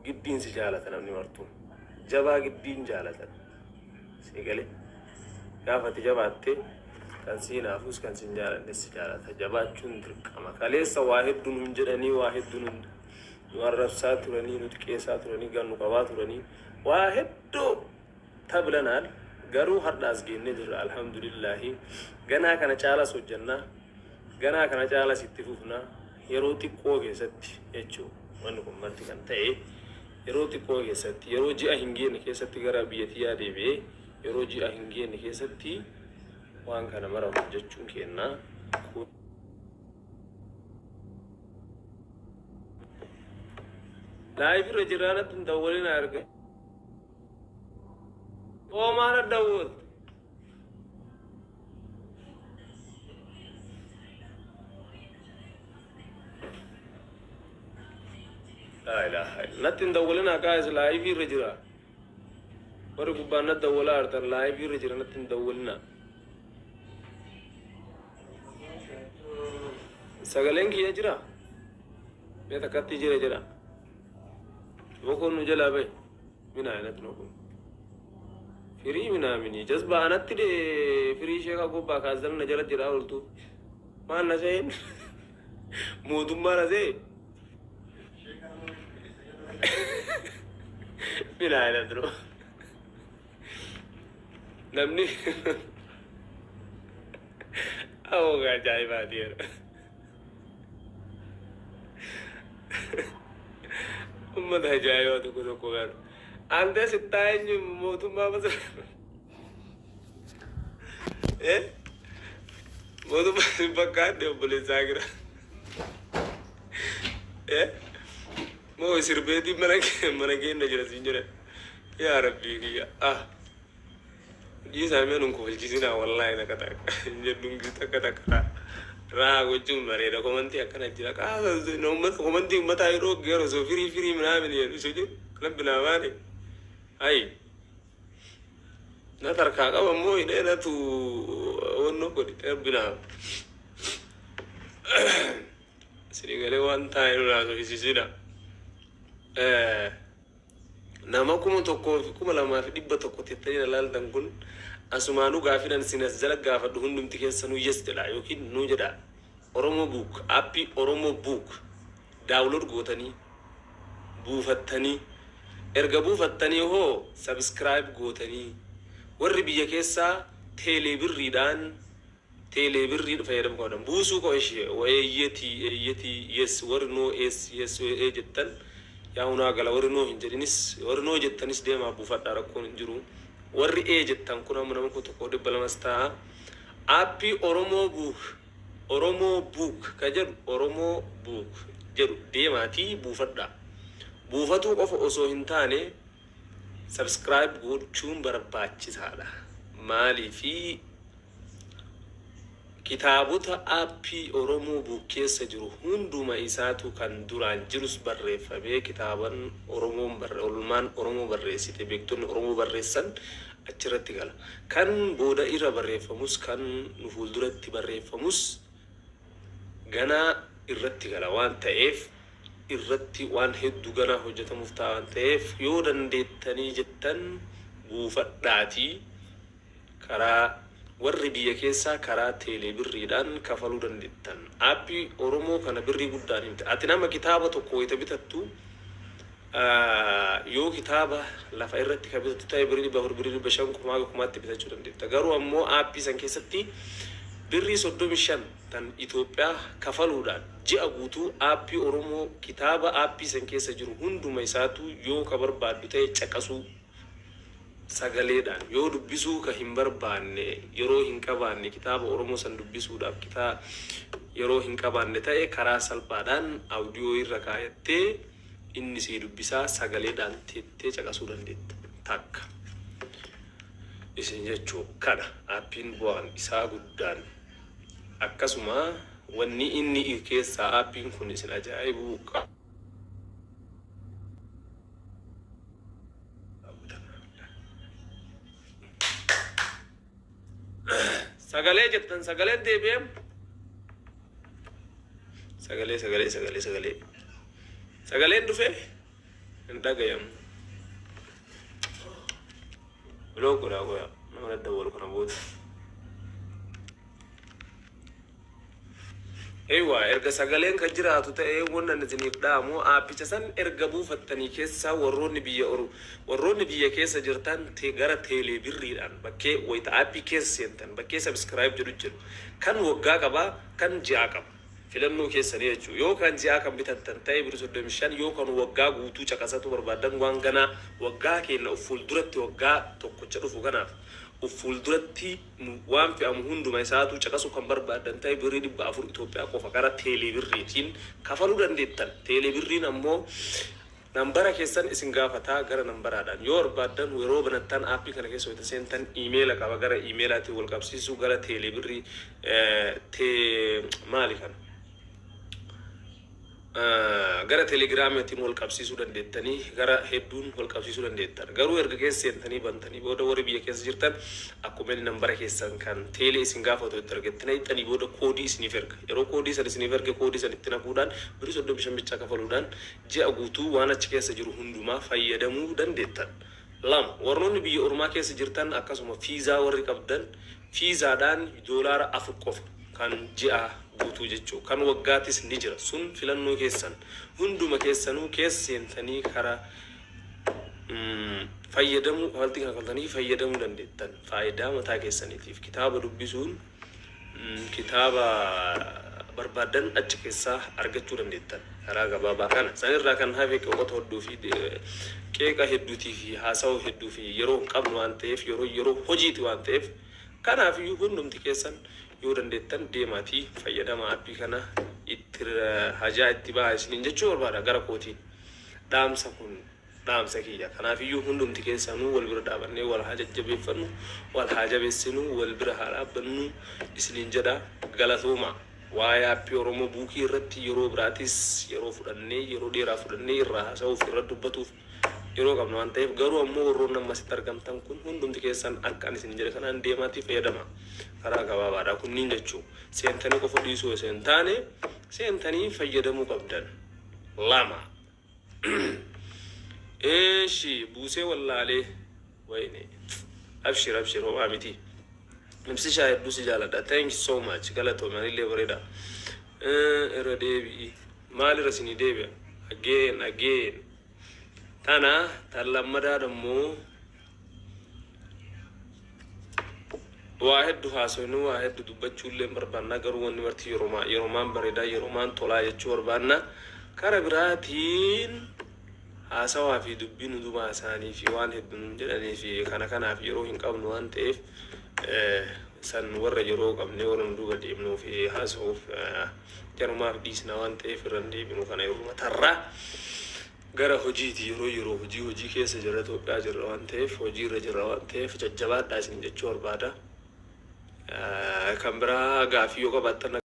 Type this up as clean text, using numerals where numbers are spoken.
Giddiin si jaalata namni martuu. Jabaa giddiin jaalatan. Sii galee? Gaafa ati jabaatte kan si hinaafus kan si hin jaalannes si jaalata. Jabaachuun dirqama. Kaleessa waa hedduu nuun jedhanii waa hedduu nun nu arrabsaa turanii nu xiqeessaa turanii gad nu qabaa turanii waa hedduu tablanaal garuu hardha as geennee jirra alhamdulillaahi. Ganaa kana caalas hojjanna. Ganaa kana caalas itti fufna. Yeroo xiqqoo keessatti jechuu wanni kun marti kan ta'e yeroo xiqqoo keessatti yeroo ji'a hin geenne keessatti gara biyya tiyyaa deebi'ee yeroo ji'a hin geenne keessatti waan kana mara hojjachuun keenna kun Live irra jirraa natti hin dawwalinaa erga. Hoo maa na dawwalte? Laa ilaaha illa. Natti hin dawwalinaa guys live irra jira. Warri gubbaan na dawwalaa jirtan live irra jira natti hin dawwalinaa. Sagaleen kiyya jira? Mee takkatti jira jedha. Bokoon nu jalaa bahe. Min ayinat no kun. Firii minaamini jazbaa anatti de firii sheeka gobbaa kaazzan na jala jedhaa ooltu. Maal na seen? Mootummaa na see? Min ayinat no. Namni awoo ajaa'ibaati yeroo. Ummata ajaa'ibaa tokko tokko garuu. Ante sittaa eenyu mootummaa masa Eh? Mootummaa sin fakkaadde obboleessaa gira. Eh? Moo sirbeetiin mana mana keenna jira siin jedhan. Yaa rabbii kiyya. Ah. Dhiisaa mee nun kofalchiisinaa wallaahi takka takka hin jedhuun takka takka raa gochuun bareeda komantii akkana jira qaasa uummata komantii uummataa yeroo geero osoo firii firii minaamin jedhu isa jedhu rabbi naa baane hayi na tarkaa qaba immoo hidhee natu wannoo godhi rabbi naa isinii galee waan taa'e nu naasofisiisina. Nama 1200 tettanii na laaltan kun asumaanuu gaafiin ani isin as jala gaafadhu hundumti keessanuu yes jedhaa yookiin no jedhaa. Oromo Book aappii Oromo Book download gootanii buufattanii erga buufattanii hoo subscribe gootanii warri biyya keessaa teelee birriidhaan Teelee birrii fayyadamuu qabdan. Buusuu qaba ishee eeyyetii eeyyetii yes warri no es yes ee jettan yaa hunaa gala warri no hin jedhinis warri no jettanis deemaa buufadhaa rakkoon hin jiru. Warri ee jettan kun amma nama 1200s ta'a. Aappii Oromoo Book Oromoo Book ka jedhu Oromoo Book jedhu deemaatii buufadhaa. Buufatuu qofa osoo hin taane subscribe gochuun barbaachisaadha. Maaliifi Kitaabota aappii Oromoo Book keessa jiru hunduma isaatu kan duraan jirus barreeffamee kitaaban Oromoon barre olmaan Oromoo barreessite beektonni Oromoo barreessan achirratti gala. Kan booda irra barreeffamus kan nu fuulduratti barreeffamus ganaa irratti gala waan ta'eef irratti waan heddu ganaa hojjetamuuf ta'a waan ta'eef yoo dandeettanii jettan buufadhaatii Karaa Warri biyya keessaa karaa teelee birriidhaan kafaluu dandettan. Aappii Oromoo kana birrii guddaan himte. Ati nama kitaaba tokko wayita bitattu yoo kitaaba lafa irratti ka bitattu ta'e birrii 400 birrii 500 kumaa haga kumaatti bitachuu dandetta. Garuu ammoo aappii san keessatti birrii 35 tan Itoophiyaa kafaluudhaan ji'a guutuu aappii Oromoo kitaaba aappii san keessa jiru hunduma isaatuu yoo ka barbaaddu ta'e caqasuu sagaleedhaan yoo dubbisuu ka hin barbaanne yeroo hin qabaanne kitaaba Oromoo san dubbisuudhaaf kitaa yeroo hin qabaanne ta'e karaa salphaadhaan audio irra kaayattee inni sii dubbisaa sagaleedhaan teettee caqasuu dandeetta. Takka. Isin jechuu kana aappiin bu'aan isaa guddaan akkasuma wanni inni keessaa aappiin kun isin ajaa'ibuu qabu. Sagalee jettan sagaleen deebi'eem. Sagalee sagalee sagalee sagalee. Sagaleen dhufee. Hin dhagayamu. Block godhaa qoya nama daddawwalu kana booda. Eewwa, erga sagaleen kan jiraatu ta'ee, wannan isiniif dhaamu, aappicha san erga buufattanii keessaa warroonni biyya keessa jirtan gara teelee birriidhaan bakkee wayita aappii keessa seentan bakkee subscribe jedhu jiru, kan waggaa qabaa, kan ji'aa qaba, filannoo keessanii jechuudha. Yoo kan ji'aa kan bitattan ta'e birri 35, yoo kan waggaa guutuu caqasatu barbaadan, waan ganaa waggaa keenya of fuulduratti, waggaa tokkocha dhufu kanaaf of fuulduratti waan fe'amu hunduma isaatu caqasu kan barbaadan ta'e, birrii 400 Itoophiyaa qofa gara teelee birriitiin kafaluu dandeettan. Teelee birriin ammoo nambara keessan isin gaafataa. Gara nambaraadhaan yoo barbaadan, yeroo banattan aappii kana keessa wayita seentan iimeela qaba, gara iimeelaatiin wal qabsiisuu, gara teelee birrii tee maali kana gara telegiraamiitiin wal qabsiisuu dandeettanii, gara hedduun wal qabsiisuu dandeettan. Garuu erga keessa seentanii bantanii booda, warri biyya keessa jirtan, akkuma inni nambara keessan kan teelee isin gaafatu itti argattanii hixxanii booda koodii isiniif erga. Yeroo koodii san isiniif erge, koodii san itti naquudhaan birrii 35 bichaa kafaluudhaan ji'a guutuu waan achi keessa jiru hundumaa fayyadamuu dandeettan. Lama, warroonni biyya ormaa keessa jirtan akkasuma fiizaa warri qabdan, fiizaadhaan $4 qofa kan ji'a guutuu jechuu, kan waggaatis ni jira, sun filannoo keessan. Hunduma keessanuu keessa seentanii karaa fayyadamuu, kafaltii kana kafaltanii fayyadamuu dandeettan. Faayidaa mataa keessaniitiif kitaaba dubbisuun, kitaaba barbaadan achi keessaa argachuu dandeettan. Karaa gabaabaa kana sanirraa kan hafe qeeqota hedduu fi qeeqa hedduutii fi haasawaa hedduu fi yeroo hin qabnu waan ta'eef, yeroo hojiiti waan ta'eef, kanaaf iyyuu hundumti keessan yoo dandeettan deemaatii fayyadama. Aappii kana itti hajaa itti bahaa isiniin jechuu barbaada. Gara kootiin dhaamsa kun dhaamsa kiyya. Kanaaf iyyuu hundumti keessanuu wal bira dhaabannee wal haa jajjabeeffannu, wal haa jabeessinu, wal bira haa dhaabbannu isiniin jedha. Galatooma. Waa'ee aappii Oromoo Buukii irratti yeroo biraatis yeroo fudhannee, yeroo dheeraa fudhannee irraa haasa'uuf, irra dubbatuuf yeroo qabna waan ta'eef, garuu ammoo warroonni amma asitti argamtan kun hundumti keessan akka ani isin jedhe kanaan deemaatii fayyadama. Karaa gabaabaadha kunniin jechuu. Seentanii qofa dhiisuu osoo hin taane, seentanii fayyadamuu qabdan. Lama. Eeshi buusee wallaalee wayne. Abshir, abshir, homaa miti. Ibsishaa, hedduu si jaaladha. Thank you so much. Galatoomi, anillee bareeda. Irra deebi'i. Maalirra isinii deebi'a? Again, again. Tana tan lammadaa dammoo waa hedduu haasofnu, waa hedduu dubbachuullee hin barbaanna, garuu wanni marti yeromaa yeromaan bareedaa, yeromaan tolaa jechuu barbaanna. Kara biraatiin haasawaa fi dubbiin hundumaa isaanii fi waan hedduu nun jedhanii fi kana kanaaf yeroo hin qabnu waan ta'eef, san warra yeroo qabne, warra nu duuba deemnuu fi haasa'uuf jarumaaf dhiisna waan ta'eef, irra hin deebinu kana yeroo tarraa. Gara hojiiti, yeroo hojii keessa jirra, Itoophiyaa jirra waan ta'eef, hojii irra jirra waan ta'eef, jajjabaadhaa isin jechuu barbaada. Kan biraa gaafii yoo qabaattan.